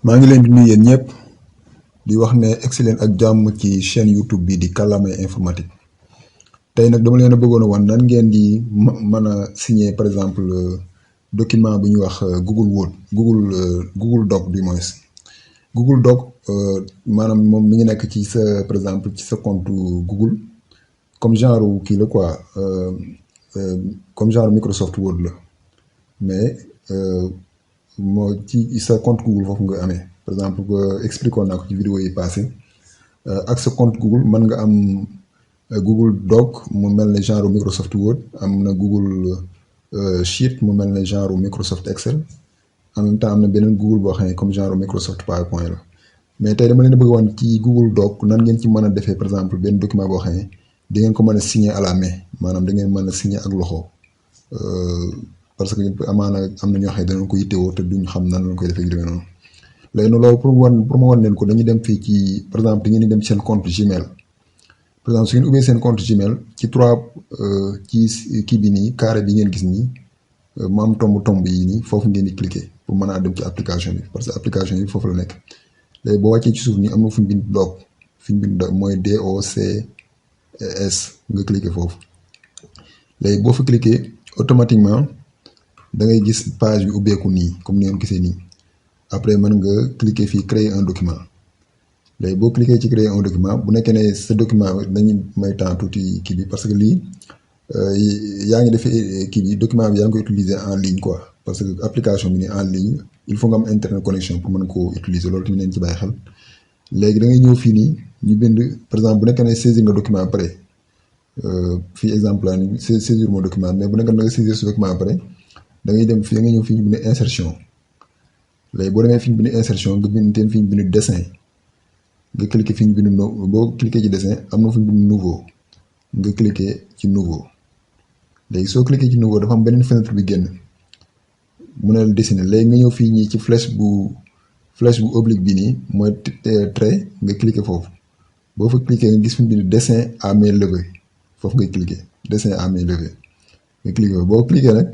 maa ngi leen di nuyu yéen ñëpp di wax ne excellent ak jàmm ci chaîne YouTube bi di Kàllaamay informatique tey nag dama leen a bëggoon a wan nan ngeen di mën a signer par exemple document bu ñuy wax Google Word Google Doc du moins Google Doc maanaam moom mi ngi nekk ci sa par exemple ci sa compte Google comme genre kii la quoi comme genre Microsoft Word la mais moo ci sa compte Google foofu nga amee par exemple expliqué naa ko ci vidéo yi passé ak sa compte Google mën nga am Google Doc mu mel ne genre Microsoft Word am na Google Sheet mu mel ne genre Microsoft Excel en même temps am na beneen Google boo xam ne comme genre Microsoft PowerPoint la mais tey dama leen bëgg wan ci Google Doc nan ngeen ci mën a defee par exemple benn document boo xam ne di ngeen ko mën a signer à la main maanaam da ngeen mën a signer ak loxo. Parce que amaana am na ñoo xam ne danañ ko yittewoo te duñ xam nan lañ koy defee yu demee noonu léegi nag loolu pour ma wan leen ko dañuy dem fii ci par exemple da ngeen di dem seen compte Gmail par exemple su ngeen ubbee seen compte Gmail ci ci kii bi nii carré bi ngeen gis nii mu am tomb yi nii foofu ngeen di cliquer pour mën a dem ci application bi parce que application bi foofu la nekk léegi boo wàccee ci suuf nii am na fu ñu bind doc fi ñu bind doc mooy DOCS nga cliquer foofu léegi boo fa cliquer automatiquement. da ngay gis page bi ubbeeku nii comme ni ngeen gisee nii après mën nga cliquer fii créer un document léegi boo cliquer ci créer un document bu nekkee ne sa document dañuy may temps tuuti kii bi parce que lii yaa ngi defee kii bi document bi yaa ngi ko utiliser en ligne quoi parce que application bi nii en ligne il faut nga am internet connexion pour mën koo utiliser loolu tamit neen ci bàyyi xel léegi da ngay ñëw fii nii ñu bind par exemple bu nekkee ne saisir nga document ba pare fii exemple laa ni saisir moo document mais bu nekkee ne nga saisir ce document ba pare da ngay dem fii da ngay ñëw fi ñu bind insertion léegi boo demee fi ñu bind insertion nga bind teen fi ñu bind dessin nga cliquer fi ñu bind boo cliquer ci dessin am na fi ñu bind nouveau nga cliquer ci nouveau léegi soo cliquer ci nouveau dafa am beneen fenêtre bi génn mu ne la dessiner léegi nga ñëw fii ñii ci flèche bu oblique bi nii mooy trait nga cliquer foofu boo fa cliquer nga gis fi ñu bind dessin à main levée foofu ngay cliquer dessin à main levée nga cliquer foofu boo cliquer nag.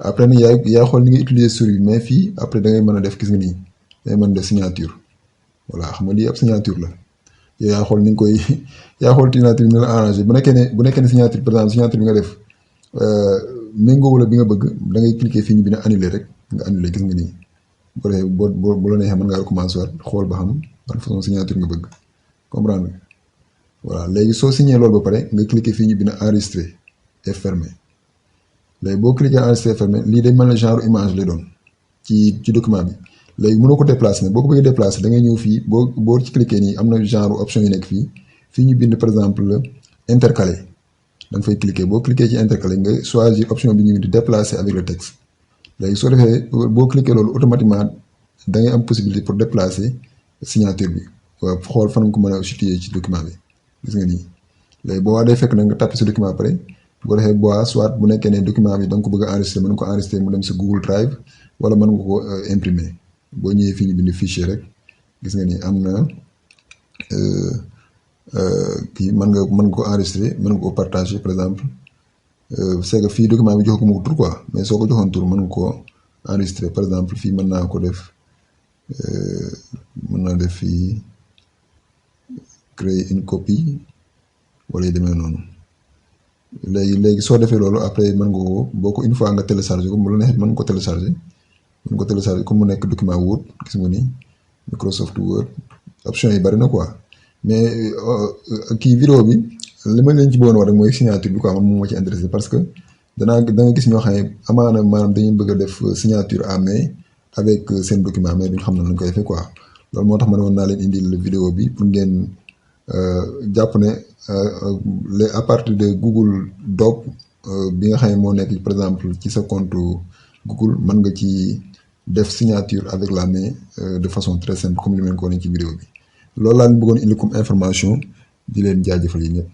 après nag yaa xool ni nga utiliser souris bi mais fii après da ngay mën a def gis nga nii da ngay mën a def signature voilà xam nga lii ab signature la yow yaa xool ni nga koy yaa xool signature bi na la arrangé bu nekkee ne signature par exemple signature bi nga def méngoo wala bi nga bëgg da ngay cliquer fii ñu bi ne annulé rek nga annulé gis nga nii bu defee boo la neexee mën ngaa recommencer waat xool ba xam ban façon signature nga bëgg comprendre nga voilà léegi soo signé loolu ba pare nga cliquer fii ñu bi ne enregistré et fermé. léegi boo cliquer enregistré fermé lii day mel ne genre image lay doon ci document bi léegi mënoo ko déplacer nag boo ko bëggee déplacer da ngay ñëw fii boo ci cliquer nii am na genre option yu nekk fii ñu bind par exemple intercalé da nga fay cliquer boo cliquer ci intercalé nga choisir option bi ñu bind déplacer avec le texte léegi soo defee boo cliquer loolu automatiquement da ngay am possibilité pour déplacer signature bi waaw xool fan nga ko mën a situer ci document bi gis nga nii léegi boo waa day fekk nag nga tapé sa document après. boo defee bois soit bu nekkee ne document bi da nga ko bëgg a enregistrer mën nga ko enregistrer mu dem sa Google Drive wala mën nga ko imprimer boo ñëwee fii ñu bind fichier rek gis nga ni am na kii mën nga ko enregistrer mën nga ko partager par exemple c'est que fii document bi jox ko mu tur quoi mais soo ko joxoon tur mën nga koo enregistrer par exemple fii mën naa ko def mën naa def fii créer une copie wala yu demee noonu. léegi soo defee loolu après mën nga ko boo ko une fois nga téléchargé ko mu la neexee mën nga ko téléchargé comme mu nekk document Word gis nga ni Microsoft Word option yi bari na quoi mais kii vidéo bi li ma leen ci bëggoon wax rek mooy signature bi quoi man moom moo ci intéressé parce que da nga gis ñoo xam ne amaana maanaam dañuy bëgg a def signature à main avec seen document mais duñ xam na lañ koy defee quoi loolu moo tax ma ne woon naa leen indil vidéo bi pour ngeen jàpp ne à partir de Google Doc bi nga xam ne moo nekk par exemple ci sa compte Google mën nga ci def signature avec la main de façon très simple comme li ma leen ko wane ci vidéo bi loolu laa leen bëggoon indi comme information di leen jaajëfal yi ñëpp.